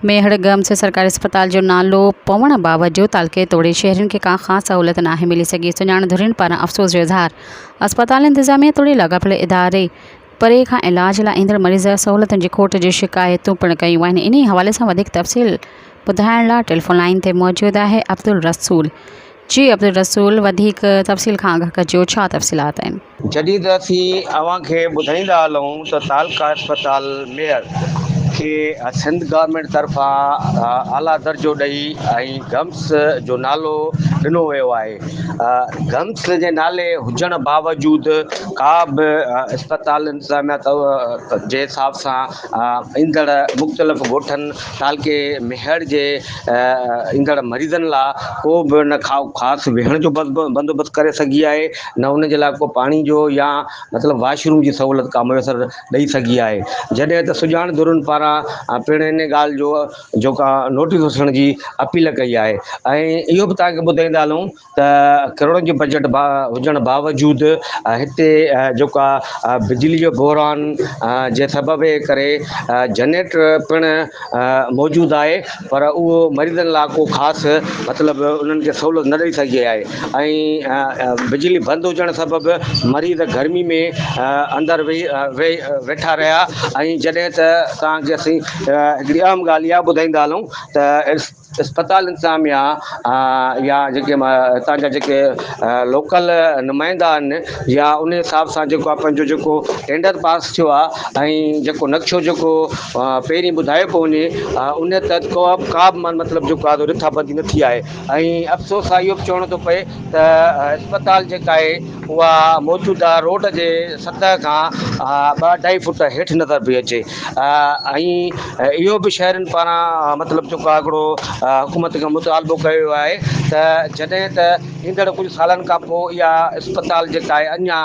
Mehar GIMS سرڪاري اسپتال جو نالو پوڻ باوجود تعلقي توڙي شهرين کي ڪا خاص سهولت ناهي ملي سگهي، سڃاڻ ڌرين پاران افسوس جو اظهار، اسپتال انتظاميه توڙي لاڳاپيل اداري پري کان علاج لاء ايندڙ مريض سهولتن جي کوٽ جون شڪايتون پڻ ڪيون آهن، انهي حوالي سان وڌيڪ تفصيل ٻڌائڻ لاء ٽيليفون لائين تي موجود آهي عبدالرسول جي عبدالرسول وڌيڪ تفصيل کان آگاهه ڪجو ڇا تفصيلات آهن. جڏهن ته اسين اوهان کي ٻڌائيندا هلون ته تعلقه اسپتال ميهڙ کي سنڌ گورنمينٽ طرفان اعليٰ درجو ڏئي ۽ گمس جو نالو ڏنو ويو آهي. گمس جي نالي هجڻ باوجود ڪا به اسپتال انتظاميا جي حساب سان ايندڙ مختلف ڳوٺن تعلقي ميهڙ جي ايندڙ مريضن لا ڪو به نه خاص ويهڻ جو بندوبست ڪري سگهي آهي نه ان جي لاء ڪو پاڻي جو يا مطلب واش روم جي سهولت ڪا ميسر ڏئي سگهي آهي جڏهن ته سڄاڻ ڌرين پاران پڻ ان ڳالهه جو جيڪا نوٽيس وٺڻ جي اپيل ڪئي آهي ۽ اهو به توهان کي ٻڌائيندا هلون ته ڪروڙن جي بجيٽ با هجڻ باوجود هتي جيڪو آهي بجلي جو بحران جي سبب جي ڪري جنريٽر پڻ موجود آهي پر اهو مريضن لاء ڪو خاص مطلب انهن کي سهولت نه ڏئي سگهي آهي ۽ بجلي بند هجڻ سبب مريض گرمي ۾ اندر ويهي ويهي ويٺا رهيا ۽ جڏهن ته توهان کي اسين هڪڙي اهم ڳالهه اها ٻڌائيندا هلون ته اسپتال انتظاميا يا جيڪي هتان جا جيڪي لوڪل نمائندا آهن يا ان حساب سان جيڪو آهي پنهنجو جيڪو ٽينڊر پاس ٿيو آهي ۽ جيڪو نقشو جيڪو پهرين ٻڌايو پيو وڃي ان تحت ڪو به ڪا به مطلب جيڪو آهي رٿابندي نه ٿي آهي ۽ افسوس سان اهو به چوڻو ٿو پئي ته اسپتال جيڪا آهي اها موجوده روڊ جي سطح کان ٻه اڍائي فوٽ هيٺ نظر پئي اچي ۽ اهو به شهرين پاران مطلب جيڪو آهي هڪڙو حڪومت کان مطالبو ڪيو ويو آهي ته جڏهن ته ايندڙ ڪجهه سالن کان پوء اها اسپتال جيڪا آهي اڃا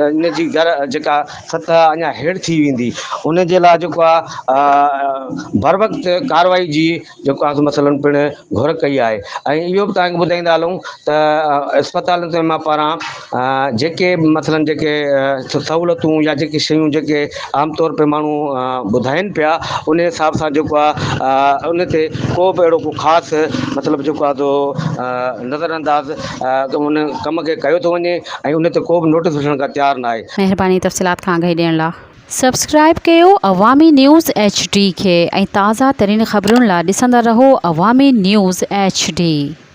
ان جي گهر جيڪا سطح اڃا هيٺ ٿي ويندي ان جي لاء جيڪو آهي بروقت ڪارروائي جي جيڪو آهي سو مثلاً پڻ گهر ڪئي آهي ۽ اهو به توهان کي ٻڌائيندا هلون ته اسپتالن تي مان پاران جيڪي مثلاً جيڪي سهولتون يا جيڪي شيون جيڪي عام طور تي ماڻهو ٻڌائين پيا ان حساب سان جيڪو آهي ان تي ڪو به اهڙو ڪو خاص مطلب جيڪو آهي سو نظر انداز ان ڪم کي ڪيو ٿو وڃي ۽ ان تي ڪو به نوٽيس وٺڻ لاء تيار نه آهي. مهرباني تفصيلات کان آگاهي ڏيڻ لا. سبسڪرائيب ڪيو عوامي نيوز ايڇ ڊي کي ۽ تازه ترين خبرن لا ڏسندا رهو عوامي نيوز ايڇ ڊي.